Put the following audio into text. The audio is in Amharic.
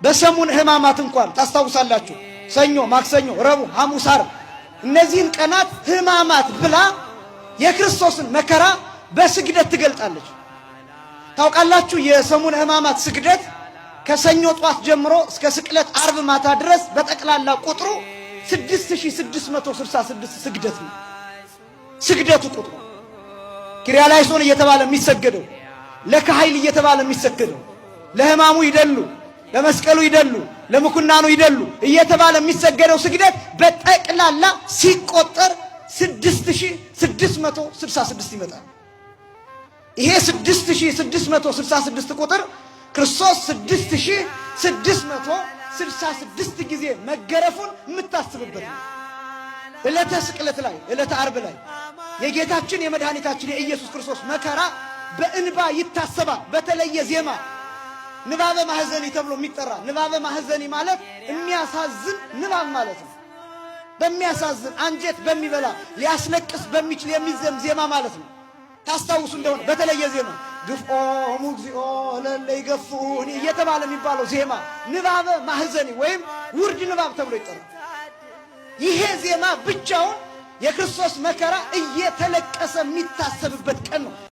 በሰሙን ሕማማት እንኳን ታስታውሳላችሁ፣ ሰኞ፣ ማክሰኞ፣ ረቡዕ፣ ሐሙስ፣ ዓርብ እነዚህን ቀናት ሕማማት ብላ የክርስቶስን መከራ በስግደት ትገልጣለች። ታውቃላችሁ፣ የሰሙን ሕማማት ስግደት ከሰኞ ጧት ጀምሮ እስከ ስቅለት ዓርብ ማታ ድረስ በጠቅላላ ቁጥሩ 6666 ስግደት ነው። ስግደቱ ቁጥሩ ኪርያላይሶን እየተባለ የሚሰገደው፣ ለከኃይል እየተባለ የሚሰገደው፣ ለሕማሙ ይደሉ፣ ለመስቀሉ ይደሉ፣ ለምኩናኑ ይደሉ እየተባለ የሚሰገደው ስግደት በጠቅላላ ሲቆጠር 6666 ይመጣል። ይሄ 6666 ቁጥር ክርስቶስ 6666 ጊዜ መገረፉን የምታስብበት ነው። ዕለተ ስቅለት ላይ፣ ዕለተ ዓርብ ላይ የጌታችን የመድኃኒታችን የኢየሱስ ክርስቶስ መከራ በእንባ ይታሰባል። በተለየ ዜማ ንባበ ማህዘኒ ተብሎ የሚጠራ፣ ንባበ ማህዘኒ ማለት የሚያሳዝን ንባብ ማለት ነው። በሚያሳዝን፣ አንጀት በሚበላ፣ ሊያስለቅስ በሚችል የሚዘም ዜማ ማለት ነው። ታስታውሱ እንደሆነ በተለየ ዜማ ግፍኦሙ እግዚኦ ለእለ ይገፍዑኒ እየተባለ የሚባለው ዜማ ንባበ ማህዘኒ ወይም ውርድ ንባብ ተብሎ ይጠራል። ይሄ ዜማ ብቻውን የክርስቶስ መከራ እየተለቀሰ የሚታሰብበት ቀን ነው።